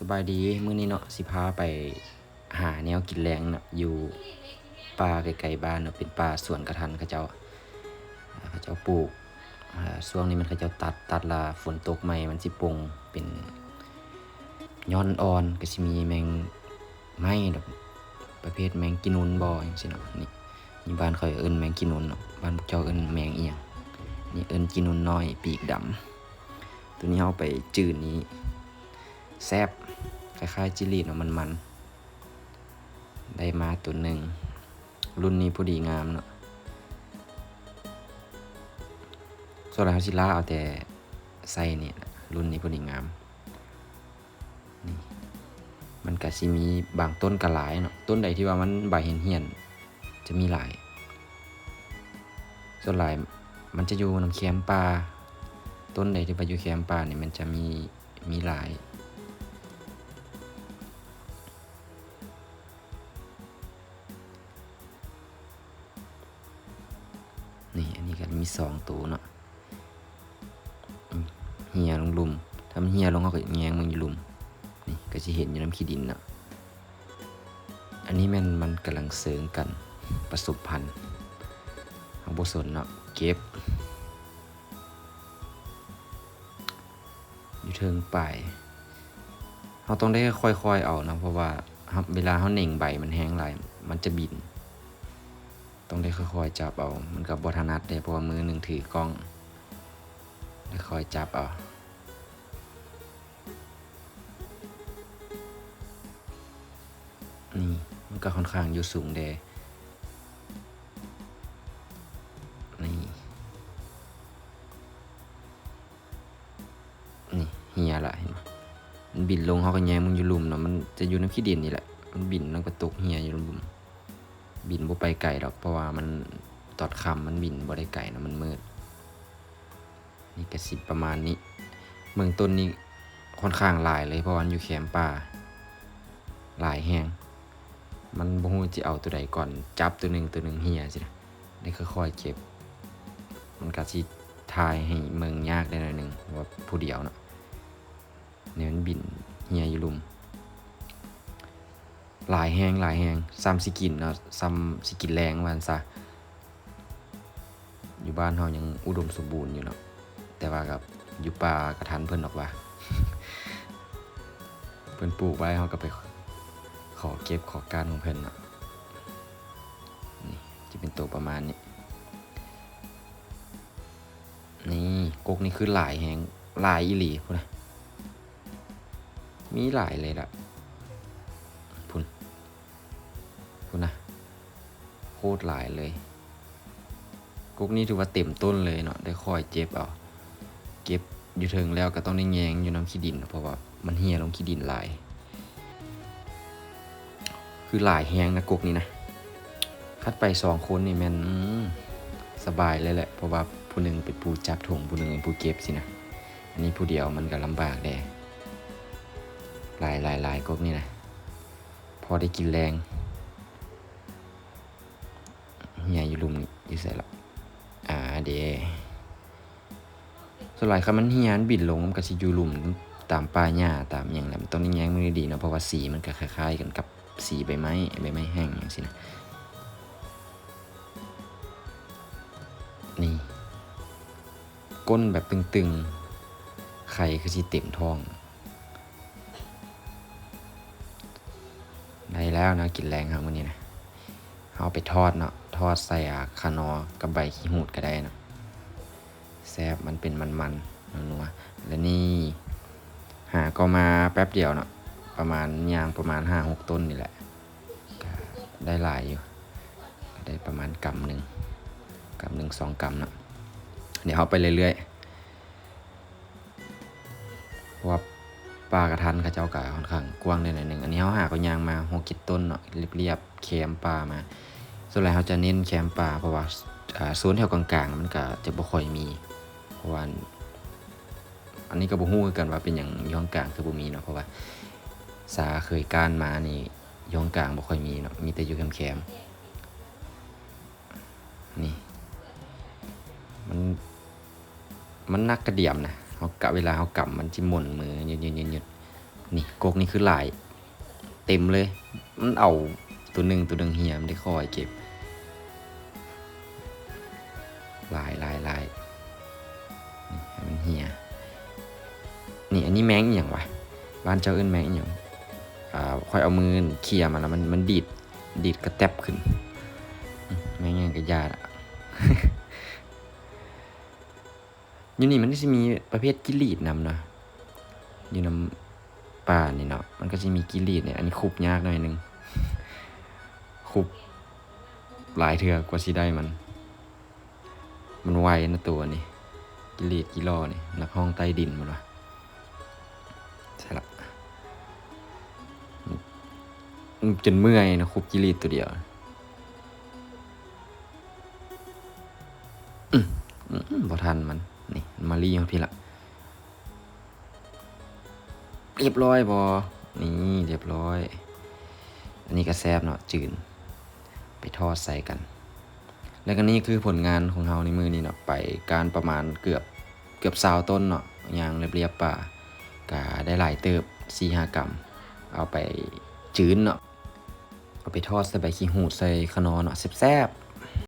ສະບາຍດີ ມື້ນີ້ເນາະ ຊິພາໄປຫາແນວກິນແລງເນາະ ຢູ່ປ່າໃກ້ໆບ້ານເນາະ ເປັນປ່າສວນກະທັນເຂົາເຈົ້າ ເຂົາເຈົ້າປູກ ອາ ຊ່ວງນີ້ແມ່ນເຂົາເຈົ້າຕັດ ຕັດແລ້ວຝົນຕົກໃໝ່ ມັນຊິປົ່ງເປັນຍ້ອນອ່ອນ ກໍຊິມີແມງໄມ້ດອກ ປະເພດແມງກີນູນບໍ່ ຈັ່ງຊີ້ເນາະ ນີ້ ຢູ່ບ້ານຂ້ອຍເອີ້ນແມງກີນູນເນາະ ບ້ານພວກເຈົ້າເອີ້ນແມງອີ່ຫຍັງ? ນີ້ເອີ້ນກີນູນນ້ອຍປີກດຳ ໂຕນີ້ເຮົາໄປຈືນນີ້ ແຊບ ຄ້າຍໆຈີ່ຫຼີດເນາະ ມັນໆ ໄດ້ມາໂຕໜຶ່ງ ລຸ້ນນີ້ພໍດີງາມເນາະ ສ່ວນຫຼາຍເຮົາຊິລ່າເອົາແຕ່ໄຊນີ້ ລຸ້ນນີ້ພໍດີງາມ ນີ້ ມັນກະຊິມີບາງຕົ້ນກະຫຼາຍເນາະ ຕົ້ນໃດທີ່ວ່າມັນໃບຫ້ຽນໆ ຈະມີຫຼາຍ ສ່ວນຫຼາຍມັນຈະຢູ່ນຳແຄມປ່າ ຕົ້ນໃດທີ່ວ່າຢູ່ແຄມປ່ານີ້ມັນຈະມີ ມີຫຼາຍ ນີ້ ອັນນີ້ກໍມີສອງໂຕເນາະ ອືມ ເຫ່ຍລົງລຸ່ມ ຖ້າມັນເຫ່ຍລົງ ເຮົາກໍແຍງເບິ່ງຢູ່ລຸ່ມ ນີ້ ກໍຊິເຫັນຢູ່ນຳຂີ້ດິນເນາະ ອັນນີ້ແມ່ນມັນກຳລັງເຊີງກັນປະສົມພັນ ເຮົາບໍ່ສົນເນາະ ເກັບ ຢູ່ເທິງປາຍ ເຮົາຕ້ອງໄດ້ຄ່ອຍໆເອົາເນາະ ເພາະວ່າເຮົາ ເວລາເຮົາເໜັງໃບມັນແຮງຫຼາຍ ມັນຈະບິນ ຕ້ອງໄດ້ຄ່ອຍໆຈັບເອົາ ມັນກໍບໍ່ຖະໜັດເດ້ ເພາະວ່າມືໜຶ່ງຖືກ້ອງ ໄດ້ຄ່ອຍຈັບເອົາ ນີ້ ມັນກໍຂ້ອນຂ້າງຢູ່ສູງແດ່ ນີ້ ນີ້ ເຫ່ຍລະ ເຫັນບໍ່? ມັນບິນລົງ ເຮົາກໍແຍງເບິ່ງຢູ່ລຸ່ມເນາະ ມັນຈະຢູ່ນຳຂີ້ດິນນີ້ແຫຼະ ມັນບິນແລ້ວກໍຕົກເຫ່ຍຢູ່ລຸ່ມ ບິນບໍ່ໄປໄກດອກ ເພາະວ່າມັນ ຕອນຄ່ຳມັນບິນບໍ່ໄດ້ໄກເນາະ ມັນມືດ ນີ້ກະຊິປະມານນີ້ ເບິ່ງຕົ້ນນີ້ຂ້ອນຂ້າງຫຼາຍເລີຍ ເພາະວ່າມັນຢູ່ແຄມປ່າ ຫຼາຍແຮງ ມັນບໍ່ຮູ້ຊິເອົາໂຕໃດກ່ອນ ຈັບໂຕໜຶ່ງ ໂຕໜຶ່ງເຫ່ຍຊີ້ນະ ໄດ້ຄ່ອຍໆເກັບ ມັນກະຊິຖ່າຍໃຫ້ເບິ່ງຍາກໄດ້ໜ້ອຍໜຶ່ງ ເພາະວ່າຜູ້ດຽວເນາະ ນີ້ມັນບິນເຫ່ຍຢູ່ລຸ່ມ ຫຼາຍແຮງ ຫຼາຍແຮງ ສ່ຳຊິກິນເນາະ ສ່ຳຊິກິນແລງວ່າຊັ້ນຊະ ຢູ່ບ້ານເຮົາຍັງອຸດົມສົມບູນຢູ່ເນາະ ແຕ່ວ່າກໍຢູ່ປ່າກະທັນເພິ່ນດອກວ່າ ເພິ່ນປູກໄວ້ ເຮົາກໍໄປຂໍເກັບຂໍກ້ານຂອງເພິ່ນເນາະ ນີ້ຈະເປັນໂຕປະມານນີ້ ນີ້ ກົກນີ້ຄືຫຼາຍແຮງ ຫຼາຍອີ່ຫຼີພຸ້ນນະ ມີຫຼາຍເລີຍລະ ພຸ້ນ ພຸ້ນນະ ໂຄດຫຼາຍເລີຍ ກົກນີ້ຖືວ່າເຕັມຕົ້ນເລີຍເນາະ ໄດ້ຄ່ອຍເກັບເອົາ ເກັບຢູ່ເທິງແລ້ວກໍຕ້ອງໄດ້ແຍງຢູ່ນຳຂີ້ດິນ ເພາະວ່າມັນເຫ່ຍລົງຂີ້ດິນຫຼາຍ ຄືຫຼາຍແຮງນະກົກນີ້ນະ ຄັນໄປສອງຄົນນີ້ແມ່ນ ອືມ ສະບາຍເລີຍແຫຼະ ເພາະວ່າຜູ້ໜຶ່ງເປັນຜູ້ຈັບຖົງ ຜູ້ໜຶ່ງເປັນຜູ້ເກັບຊີ້ນະ ອັນນີ້ຜູ້ດຽວມັນກໍລຳບາກແດ່ ຫຼາຍໆໆ ກົກນີ້ນະ ພໍໄດ້ກິນແລງ ເຫ່ຍຢູ່ລຸ່ມນີ້ ຢູ່ໃສລະ ອາ ເດ ສ່ວນຫຼາຍຄັນມັນເຫ່ຍ ມັນບິນລົງ ມັນກໍຊິຢູ່ລຸ່ມຕາມປ່າຫຍ້າຕາມຫຍັງແຫຼະ ມັນຕ້ອງໄດ້ແຍງເບິ່ງດີໆເນາະ ເພາະວ່າສີມັນກໍຄ້າຍໆກັນກັບສີໃບໄມ້ ໃບໄມ້ແຫ້ງຫຍັງຊີ້ນະ ນີ້ ກົ້ນແບບຕຶງໆ ໄຂ່ຄືຊິເຕັມທ້ອງ ໄດ້ແລ້ວເນາະ ກິນແລງເຮົາມື້ນີ້ນະ ເຮົາເອົາໄປທອດເນາະ ທອດໃສ່ ອາ ຂະໜໍກັບໃບຂີ້ຫູດກໍໄດ້ເນາະ ແຊບ ມັນເປັນມັນໆ ນົວໆ ແລະນີ້ຫາກໍມາແປັບດຽວເນາະ ປະມານ ຍ່າງປະມານຫ້າຫົກຕົ້ນນີ້ແຫຼະ ກໍໄດ້ຫຼາຍຢູ່ ກໍໄດ້ປະມານກຳໜຶ່ງ ກຳໜຶ່ງສອງກຳເນາະ ດຽວເຮົາໄປເລື້ອຍໆ ເພາະວ່າປ່າກະທັນເຂົາເຈົ້າກໍຂ້ອນຂ້າງກວ້າງແດ່ໜ້ອຍໜຶ່ງ ອັນນີ້ເຮົາຫາກໍຍ່າງມາຫົກເຈັດຕົ້ນເນາະ ລຽບໆແຄມປ່າມາ ສ່ວນຫຼາຍເຮົາຈະເນັ້ນແຄມປ່າ ເພາະວ່າ ອາ ໂຊນແຖວກາງໆມັນກໍຈະບໍ່ຄ່ອຍມີ ເພາະວ່າ ອັນນີ້ກໍບໍ່ຮູ້ຄືກັນວ່າເປັນຫຍັງຢູ່ຫ້ອງກາງຄືບໍ່ມີເນາະ ເພາະວ່າສາເຄີຍກ້ານມານີ້ຢູ່ຫ້ອງກາງບໍ່ຄ່ອຍມີເນາະ ມີແຕ່ຢູ່ແຄມໆ ນີ້ ມັນ ມັນໜັກກະດຽມນະ ເຮົາກະ ເວລາເຮົາກຳມັນຊິໝົນມືຍືດໆ ນີ້ ກົກນີ້ຄືຫຼາຍ ເຕັມເລີຍ. ມັນເອົາໂຕໜຶ່ງ ໂຕໜຶ່ງເຫຍ ມັນໄດ້ຄ່ອຍເກັບ. ຫຼາຍ ຫຼາຍ ຫຼາຍ. ນີ້ ໃຫ້ມັນເຫຍ. ນີ້ ອັນນີ້ແມງອີ່ຫຍັງວະ? ບ້ານເຈົ້າເອີ້ນແມງອີ່ຫຍັງ? ອ່າ ຂ້ອຍເອົາມືເຄຍມັນແລ້ວ ມັນ ມັນດີດ ດີດກະແຕັບຂຶ້ນ. ອືມ ແມງຫຍັງກະຢ່າລະ. ຢູ່ນີ້ມັນຊິມີປະເພດກິລີດນຳເນາະ ຢູ່ນຳປ່ານີ້ເນາະ ມັນກະຊິມີກິລີດນີ້. ອັນນີ້ຄຸບຍາກໜ້ອຍໜຶ່ງ ຄຸບຫຼາຍເທື່ອກວ່າຊິໄດ້ມັນ. ມັນໄວນະໂຕນີ້ ກິລີດກິລໍນີ້ ນັກຮ້ອງໃຕ້ດິນມັນວ່າ. ໃຊ່ລະ ຈົນເມື່ອຍນະ ຄຸບກິລີດໂຕດຽວ. ອືມ ອືມ ບໍ່ທັນມັນ. ນີ້ ມາລີຮອດພີ້ລະ. ຮຽບຮ້ອຍບໍ່? ນີ້ ຮຽບຮ້ອຍ. ອັນນີ້ກະແຊບເນາະ ຈືນ ໄປທອດໃສ່ກັນ. ແລ້ວກະນີ້ຄືຜົນງານຂອງເຮົາໃນມື້ນີ້ເນາະ ໄປການປະມານເກືອບ ເກືອບຊາວຕົ້ນເນາະ ຍ່າງລຽບໆປ່າ ກະໄດ້ຫຼາຍເຕີບ ສີ່ຫ້າກຳ ເອົາໄປຈືນເນາະ ເອົາໄປທອດໃສ່ໃບຂີ້ຫູດ ໃສ່ຂະໜໍເນາະ ແຊບ